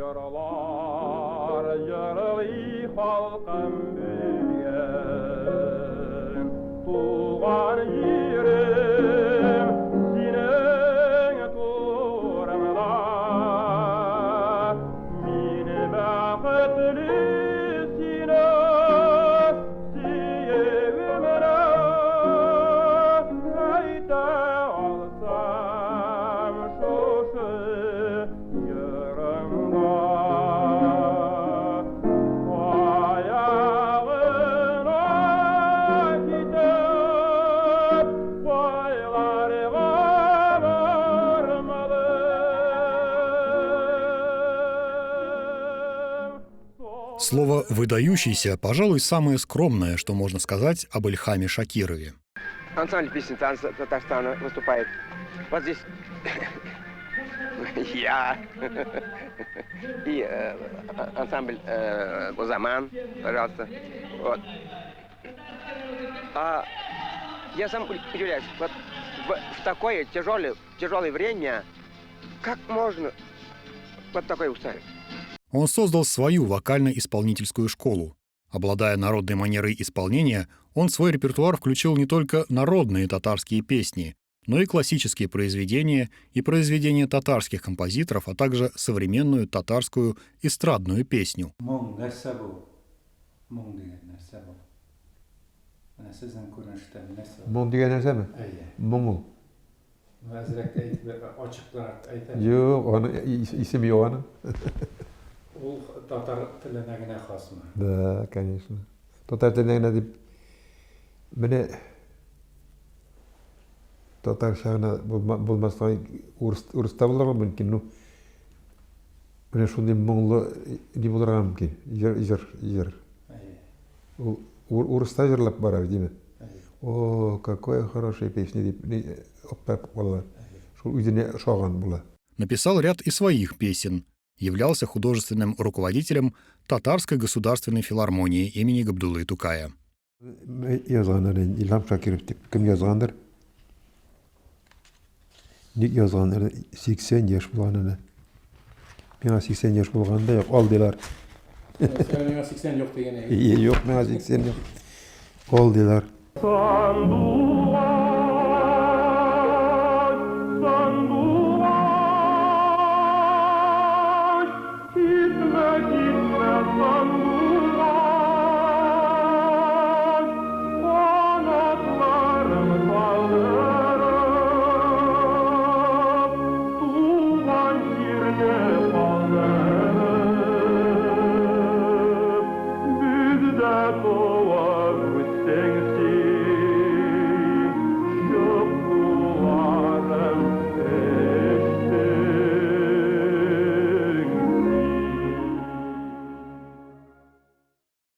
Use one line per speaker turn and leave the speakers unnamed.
Җырлар җырлый халкым бүген. Туган җирем синең турыңда. Мин бәхетле сине сөюемне әйтә алсам шушы җырымда. Кая гына китеп, кайларга бармадым.
Слово «выдающийся», пожалуй, самое скромное, что можно сказать об Ильхаме Шакирове.
Ансамбль песен Татарстана выступает. Вот здесь я и ансамбль Узаман, пожалуйста. Вот. А я сам удивляюсь, вот в такое тяжелое время, как можно вот такое устраивать?
Он создал свою вокально-исполнительскую школу. Обладая народной манерой исполнения, он в свой репертуар включил не только народные татарские песни, но и классические произведения и произведения татарских композиторов, а также современную татарскую эстрадную песню.
Моң нәрсә бу? Моң дигән нәрсә бу? Менә сезнең күренештә нәрсә ул?
Моң дигән нәрсәме?
Әйе.
Моң ул.
Ну, әзрәк әйтеп, ачыклырак әйт әле.
Юк, аның исеме юк аның.
Ул татар теленә генә хасмы?
Да, конечно. Татар теленә генә дип, менә татарча гына булмаска, урыста булырга мөмкин, ну, менә шундый моңлы ни булырга мөмкин, җыр, җыр, җыр. Ул урыста җырлап бара бит, димме? О, какая хорошая песня, дип, оптап калалар. Шул үзенә ошаган була.
Написал ряд и своих песен. Являлся художественным руководителем Татарской государственной филармонии имени Габдуллы Тукая.
Язганнар инде, Илһам Шакиров дип. Кем язгандыр? Ник язганнар? 80 яшь булган әнә. Миңа 80 яшь булганда юк, алдылар.
Миңа 80 юк дигән.
Юк, миңа 80 юк. Алдылар.
Сандугач.